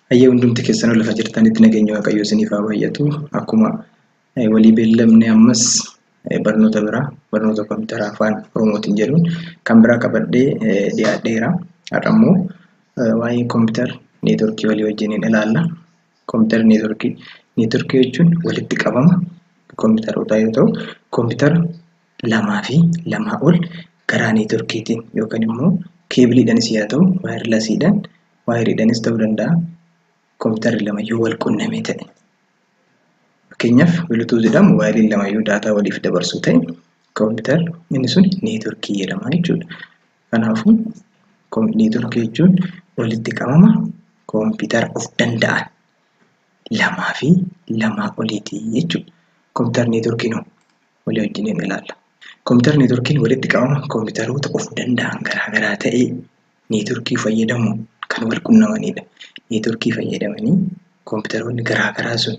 Hayyee hundumti keessanuu lafa jirtanitti nageenya Waaqayyoo isiniif haa baay'atu. Akkuma walii beellamne ammas barnoota biraa barnoota kompiitara afaan Oromootiin jedhuun kan biraa qabadhee dhiyaadheera. Har'a immoo waa'ee kompiitara neetworkii walii wajjiniin ilaalla. Kompiitara neetworkii. Neetworkii jechuun walitti qabama kompiitarootaa yoo ta'u, kompiitara lamaa fi lamaa ol karaa neetworkiitiin yookaan immoo keebiliidhaanis haa ta'u, waayirlasiidhaan, waayiriidhaanis ta'uu danda'a. Kompiitarri lama yoo wal qunname ta'e. Fakkeenyaaf biluutuuziidhaan moobaayiliin lama yoo daataa waliif dabarsu ta'e kompiitarri inni sun neetworkii jedhama jechuudha. Kanaafuu neetworkii jechuun walitti qabama kompiitara of danda'an lamaa fi lamaa oliiti jechuudha. Kompiitara neetworkiin walii wajjiniin ilaalla. Kompiitara neetworkiin walitti qabama kompiitaroota of danda'an garaagaraa ta'ee neetworkii fayyadamuun kan wal qunnamanidha. Neetworkii fayyadamanii kompiitaroonni garaagaraa sun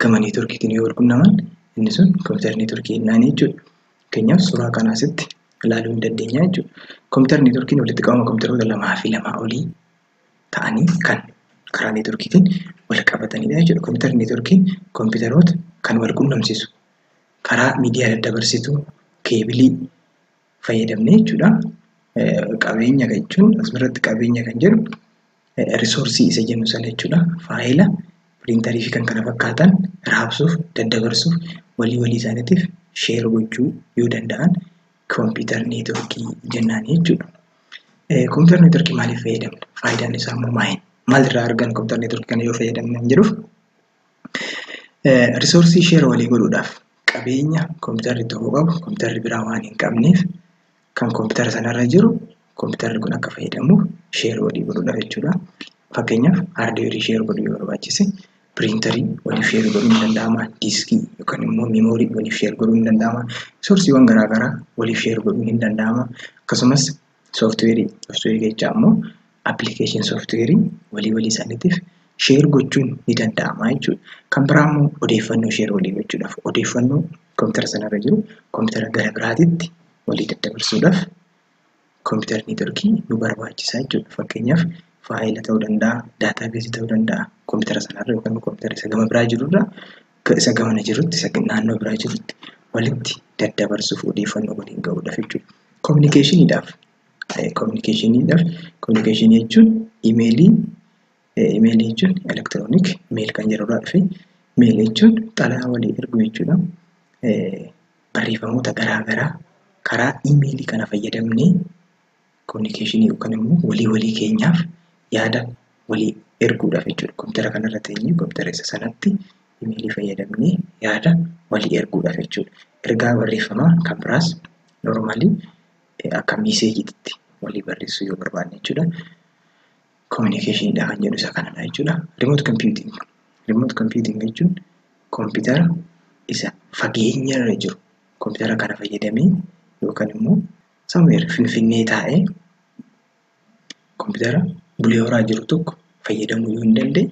gama neetworkiitiin yoo wal qunnaman inni sun kompiitara neetworkii jennaan jechuudha. Fakkeenyaaf suuraa kana asitti ilaaluu ni dandeenya jechuudha. Kompiitara neetworkiin walitti qabama kompiitaroota lamaa fi lamaa olii ta'anii kan karaa neetworkiitiin wal qabatanidha jechuudha. Kompiitara neetworkiin kompiitaroota kan wal qunnamsiisu karaa miidiyaa daddabarsituu keebilii fayyadamnee jechuudha. Qabeenya jechuun asirratti qabeenya kan jedhu risoorsii isa jennu sana jechuudha. Faayila, piriintarii fi kan kana fakkaatan raabsuuf, daddabarsuuf, walii walii isaaniitiif sheer gochuu yoo danda'an kompiitara neetworkii jennaan jechuudha. Kompiitara neetworkii maaliif fayyadamna? Faayidaan isaa immoo maali? Maalirraa arganna kompiitara neetworkii kana yoo fayyadamne kan jedhuuf risoorsii sheer walii godhuudhaaf qabeenya kompiitarri tokko qabu kompiitarri biraa waan hin qabneef kan kompiitara sanarra jiru kompiitarri kun akka fayyadamuuf sheer walii godhuudhaaf jechuudha. Fakkeenyaaf haardweerii sheer godhuu yoo barbaachise piriintarii waliif sheer godhuun ni danda'ama. Diiskii yookaan immoo miimoorii waliif sheer godhuun ni danda'ama. Soorsiiwwan garaagaraa waliif sheer godhuun ni danda'ama. Akkasumas sooftiweerii, sooftiweerii jechaa immoo appilikeeshin sooftiweerii walii walii isaaniitiif sheer gochuun ni danda'ama jechuudha. Kan biraa immoo odeeffannoo sheer walii gochuudhaaf odeeffannoo kompiitara sanarra jiru kompiitara gara biraatitti walii daddabarsuudhaaf kompiitara neetworkii nu barbaachisa jechuudha. Fakkeenyaaf faayila ta'uu danda'a, daataabeesii ta'uu danda'a. Kompiitara sanarra yookaan kompiitara isa gama biraa jirurra isa gamana jirutti isa naannoo biraa jirutti walitti daddabarsuuf odeeffannoo waliin gahuudhaaf jechuudha. Kominikeeshiniidhaaf kominikeeshiniidhaaf kominikeeshinii jechuun imeelii imeelii jechuun elektiroonik meel kan jedhurraa dhufe meel jechuun xalayaa walii erguu jechuudha. Barreeffamoota garaagaraa karaa imeelii kana fayyadamnee kominikeeshinii yookaan immoo walii walii keenyaaf yaada walii erguudhaaf jechuudha. Kompiitara kanarra teenyee kompiitara isa sanatti imeelii fayyadamnee yaada walii erguudhaaf jechuudha. Ergaa barreeffamaa kan biraas noormaalii akka miiseejiitti walii barreessuu yoo barbaanne jechuudha. Kominikeeshiniidha kan jedhu isa kanadha jechuudha. Remote computing. Remote computing jechuun kompiitara isa fageenyarra jiru kompiitara kana fayyadamee yookaan immoo somewhere Finfinnee taa'ee kompiitara Bulee Horaa jiru tokko fayyadamuu yoo hin dandeenye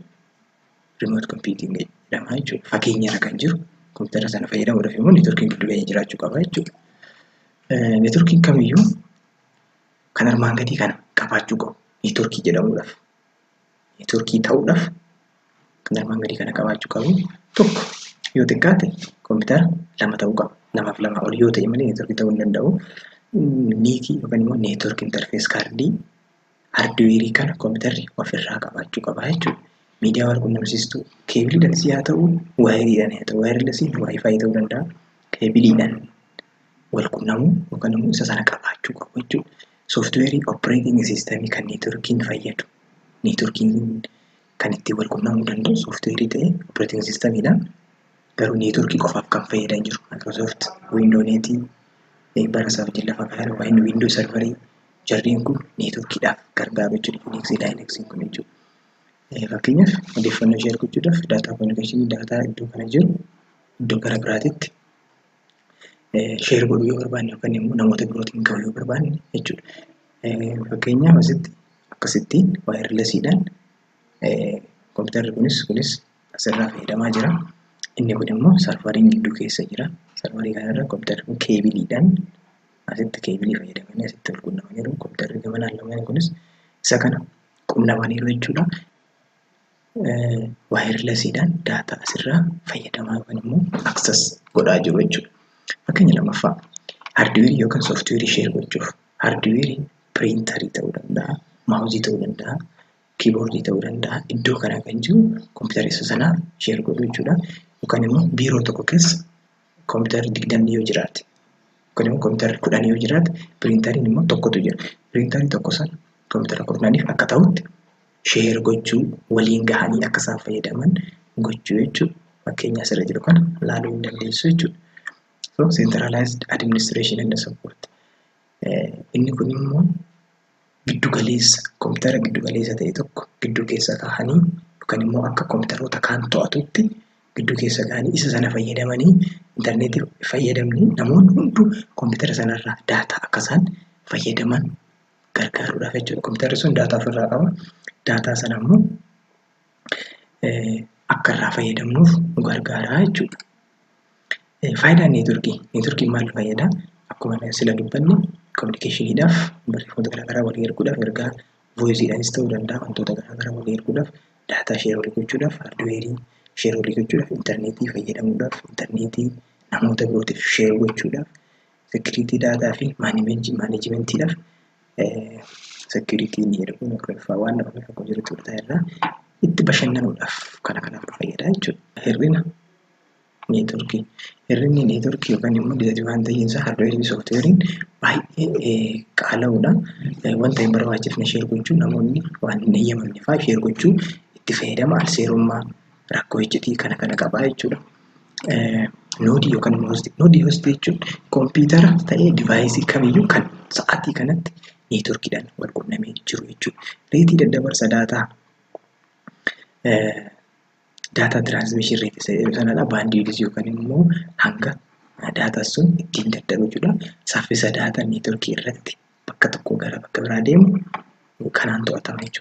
remote computing jedhama jechuudha. Fageenyarra kan jiru kompiitara sana fayyadamuudhaaf immoo neetworkiin gidduu keenya jiraachuu qaba jechuudha. Neetworkiin kamiyyuu kan armaan gadii kana qabaachuu qabu neetworkii jedhamuudhaaf. Neetworkii ta'uudhaaf kan armaan gadii kana qabaachuu qabu tokko yoo xiqqaate kompiitara lama ta'uu qaba. Lamaaf lamaa ol yoo ta'e malee neetworkii ta'uu hin danda'u. Niikii yookaan immoo neetwork interfees kaardii haardweerii kana kompiitarri ofirraa qabaachuu qaba jechuudha. Miidiyaa wal qunnamsiistuu keebiliidhaanis haa ta'u, waayiriidhaan haa ta'u, waayirlesiin waayifaayi ta'uu danda'a. Keebiliidhaan wal qunnamuu yookaan immoo isa sana qabaachuu qabu jechuudha. Sooftiweerii opereeting siistemii kan neetworkiin fayyadu. Neetworkiin kan ittiin wal qunnamuu danda'u sooftiweerii ta'ee opereeting siistemiidha. Garuu neetworkii qofaaf kan fayyadan jiru. Microsoft Windows Netii bara isaa wajjin lafa kaa'eera. Waa'een Windows serverii jarreen kun neetworkiidhaaf gargaaru jechuudha. Unix Linux kun jechuudha. Fakkeenyaaf odeeffannoo sheer gochuudhaaf daataa kominikeeshinii daataa iddoo kana jiru iddoo gara biraatitti sheer godhuu yoo barbaanne yookaan immoo namoota birootiin gahuu yoo barbaanne jechuudha. Fakkeenyaaf asitti akkasittiin waayirlesiidhaan kompiitarri kunis asirraa fayyadamaa jira. Inni kun immoo sarvariin gidduu keessa jira. Sarvarii kanarra kompiitarri kun keebiliidhaan asitti keebilii fayyadamanii asitti wal qunnamaniiru. Kompiitarri gamanaan lamaan kunis isa kana qunnamaniiru jechuudha. Wirelessiidhaan daataa asirraa fayyadamaa yookaan immoo access godhaa jiru jechuudha. Fakkeenya lammaffaa, hardwareii yookaan softwareii share gochuuf. Hardwareii printerii ta'uu danda'a, mouseii ta'uu danda'a, keyboardii ta'uu danda'a. Iddoo kana kan jiru kompiitara isa sanaa share godhu jechuudha. Yookaan immoo biiroo tokko keessa kompiitarri 20 yoo jiraate, yookaan immoo kompiitarri 10 yoo jiraate, printeriin immoo tokkotu jira. Printerii tokko sana kompiitara 10f akka ta'utti share gochuu, waliin gahanii akka isaan fayyadaman gochuu jechuudha. Fakkeenya asirra jiru kana ilaaluu hin dandeessu jechuudha. So centralized administration and support. Inni kun immoo giddu galeessa, kompiitara giddu galeessa ta'e tokko gidduu keessa kaa'anii yookaan immoo akka kompiitaroota kaan to'atutti gidduu keessa kaa'anii isa sana fayyadamanii, intarneetii fayyadamanii namoonni hunduu kompiitara sanarraa daataa akka isaan fayyadaman gargaaruudhaaf jechuudha. Kompiitarri sun daataa ofirraa qaba. Daataa sana immoo akka irraa fayyadamnuuf nu gargaara jechuudha. Faayidaan neetworkii. Neetworkiin maal fayyada? Akkuma sila dubbanne, communicationiidhaaf, barreeffamoota garaagaraa walii erguudhaaf, ergaa voiceiidhaanis ta'uu danda'a, wantoota garaagaraa walii erguudhaaf, daataa share walii gochuudhaaf, hardwareii share walii gochuudhaaf, intarneetii fayyadamuudhaaf, intarneetii namoota birootiif share gochuudhaaf, security daataa fi managementiidhaaf. Security inni jedhu kun kurnaffaa waan nama tokko jirutti fudhataa irraa itti bashannanuudhaaf, kana kanaaf nu fayyada jechuudha. Hir'ina neetworkii. Hir'inni neetworkii yookaan immoo disadvantageiin isaa hardwareii fi softwareiin baay'ee qaala'uudha. Wanta hin barbaachifne share gochuu, namoonni waan hin eeyyamamne fa'aa share gochuu, itti fayyadama al-seerummaa, rakkoo iccitii kana kana qabaa jechuudha. Nodeii yookaan immoo hostii. Nodeii hostii jechuun kompiitara ta'ee deviceii kamiyyuu kan sa'aatii kanatti neetworkiidhaan wal qunnamee jiru jechuudha. Rateii daddabarsa daataa, data transmission rateii isa jedhu sanadha. Bandwidthii yookaan immoo hanga daataan sun ittiin daddarbu jechuudha. Saffisa daataa neetworkii irratti bakka tokkoo gara bakka biraa deemu kanaan to'atama jechuudha.